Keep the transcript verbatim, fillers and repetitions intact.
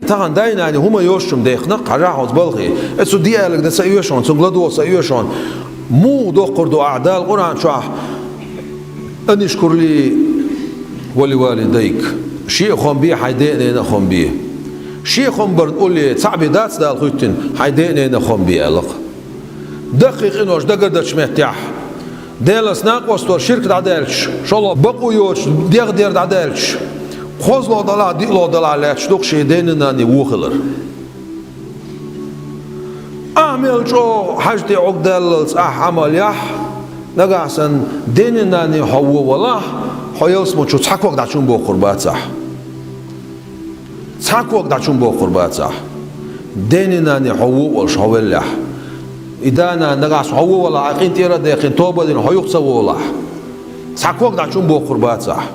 Тахан дай-наний хӀума йоцчун дехна, хьажахь оцу балхе. Э, цу диалаг дан ца оьшу хьуна, цунга ладогӀа ца оьшу хьуна. Муха доккхур ду ахь Дала Къуръан чохь: «Анишкур ли ва ли валидайк». Шен а хӀума бе, хьайн ден а, ненан а хӀума бе. Шен а хӀума барна улле, цхьаъ бен дац Дала хӀоьттина, хьайн ден а, ненан а хӀума бе аьлла-кх. Даккхий къинош дагардечу меттехь, Делаца накъосталла, ширк дӀадаьлча, шолгӀа бакъо йоцуш дегӀ дер дӀадаьлча, кхозлагӀа далахь, диълагӀа далахь лаьтташ ду-кх шен ден а, нанна а вон хилар. Ахь мел чӀогӀа хьаьжа тӀе Ӏугдаллалц ахь Ӏамал яхь, нагахь санна ден а, нанна а хьо вон валахь, хьо ялсамани чу цхьа ког дӀа чу ма боккхур бац ахь. Цхьа ког дӀа чу ма боккхур бац ахь. Ден а, нанна а хьо вон а волуш хьо веллехь, и да-нана нагахь санна хьо вон валахь, а къинтӀера а даьккхина, тоба а дина, хьо юха ца волахь, цхьа ког дӀа чу ма боккхур бац ахь.